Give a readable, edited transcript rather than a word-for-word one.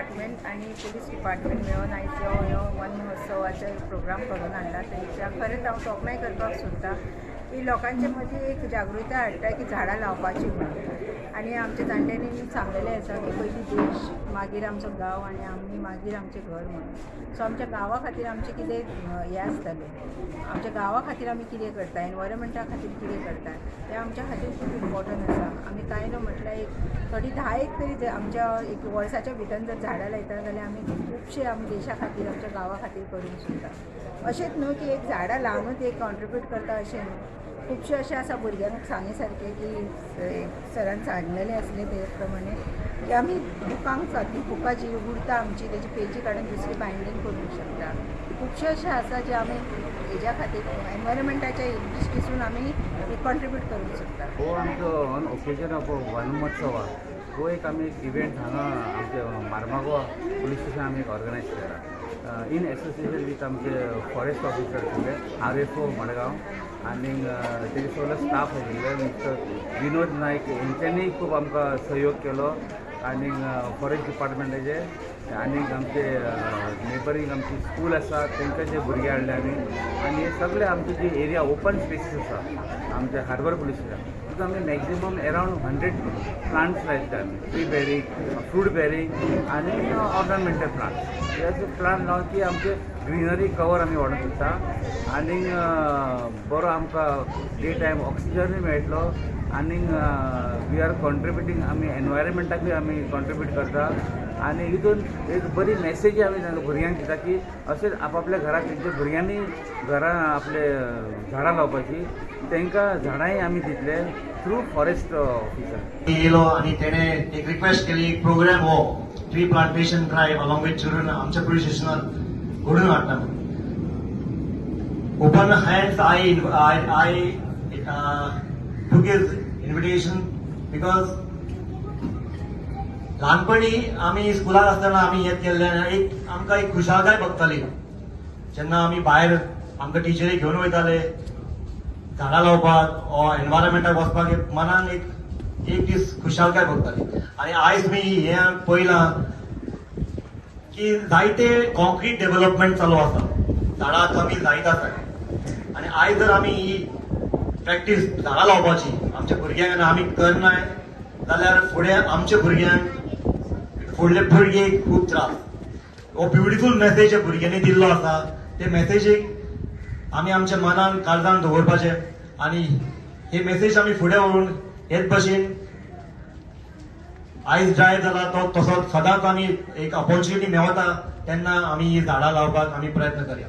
Department आनी police department मेळून आयज हो ह्यो वन महोत्सवाचो एक प्रोग्राम घडोवन हाडला. तेंच्या खरेंच हांव तोखणाय करपाक सोदता की लोकांचे मदीं एक जागृताय हाडटा की झाडां लावपाची म्हणून. आनी आमच्या जाणट्यांनी सांगलेलें आसा की पयलीं देश, मागीर आमचो गांव आनी आमी मागीर आमचें घर म्हणून. सो आमच्या गांवा खातीर आमचें कितें हें आसतलें, आमच्या गांवा खातीर आमी कितें करता, एनवायरमेंटा खातीर कितें करता, तें आमच्या खातीर खूब इम्पॉर्टंट आसा. आमी कांय न्हू म्हटल्यार एक थोडी 10 एक तरी आमच्या एक वर्साच्या भितर जर झाडां लायता जाल्यार आमी खुबशे आमी देशा खातीर, आमच्या गांवा खातीर करूंक शकता. अशेंच न्हू की एक झाडां लावनूच एक कॉन्ट्रिब्यूट करता, अशें न्हू. खुबशे अशें आसा भुरग्यांक सांगी सारकें की सरान सांगलेलें आसलें ते प्रमाणे की आमी बुकांक सारकी बुकां जी उरता आमची, तेजी पेजी काडून दुसरी बायंडींग करूंक शकता. खुबशे अशें आसा जे आमी हेज्या खातीर एनवायरमेंटाच्या दृश्टीसून आमी कॉन्ट्रिब्यूट करूंक शकता. हो आमचो ऑन ओकेजन ऑफ वन महोत्सव हो एक आमी एक इव्हेंट हांगा आमचे मार्मागोवा पुलीस स्टेशन आमी एक ऑर्गनायज केला इन एसोसिएशन विथ आमचे फॉरेस्ट ऑफिसर आशिल्ले, आरएफओ मडगांव आनी तेजे सगलो स्टाफ आशिल्ले, मिस्टर विनोद नायक, हेंच्यांनी खूब आमकां सहयोग केलो आनी फॉरेस्ट डिपार्टमेंटाचे आनी आमचे नेबरींग आमची स्कूल आसा, तांकां जे भुरगे हाडले आमी. आनी हे सगळे आमचे जे एरिया ओपन स्पेसीस आसा आमच्या हार्बर पुलीस स्टेशन, तितून आमी मॅक्झिमम अरावंड 100 प्लांट्स लायतले आमी, ट्री बेरींग, फ्रूट बेरींग आनी ऑर्नामेंटल प्लांट्स. हे अशे प्लांट लावन की आमचे ग्रिनरी कवर आमी वाडोवंक शकता आनी बरो आमकां डे टायम ऑक्सिजनूय मेळटलो आनी we are contributing, आमी एनवायरमेंटाकूय आमी कॉन्ट्रिब्यूट करता. आनी हितून एक बरी मॅसेज आमी तांकां भुरग्यांक दिता की अशेंच आपापल्या घराक तेंच्या भुरग्यांनी घरां आपले झाडां लावपाची. तांकां झाडांय आमी दितले थ्रू फॉरेस्ट ऑफिसर. येयलो आनी तेणे एक रिक्वेस्ट केली, एक प्रोग्राम हो tree plantation drive along with children आमच्या पुलीस स्टेशनात घडून हाडटा म्हणून. Open hands I took his invitation because ल्हानपणी आमी स्कुलाक आसतना आमी हें केल्लें आनी एक आमकां एक खुशालकाय भोगताली जेन्ना आमी भायर आमकां टिचरी घेवन वयताले झाडां लावपाक ओ एनवायरमेंटाक वचपाक, एक मनान एक एक दीस खुशालकाय भोगताली. आनी आयज मी हें पळयलां की जायते कॉन्क्रीट डेव्हलपमेंट चालू आसा, झाडां कमी जायत आसा. आनी आयज जर आमी ही प्रॅक्टीस झाडां लावपाची आमच्या भुरग्यांक आमी करनाय जाल्यार फुडें आमच्या भुरग्यांक, फुडले पिळगेक खूब त्रास. हो ब्युटिफूल मेसेज भुरग्यांनी दिल्लो आसा, ते मेसेजीक आमी आमच्या मनान काळजान दवरपाचें आनी हे मेसेज आमी फुडें व्हरून हेच भशेन आयज ड्रायव्ह जाला तो तसो सदांच आमी एक ऑपॉर्च्युनिटी मेवता तेन्ना आमी ही झाडां लावपाक आमी प्रयत्न करया.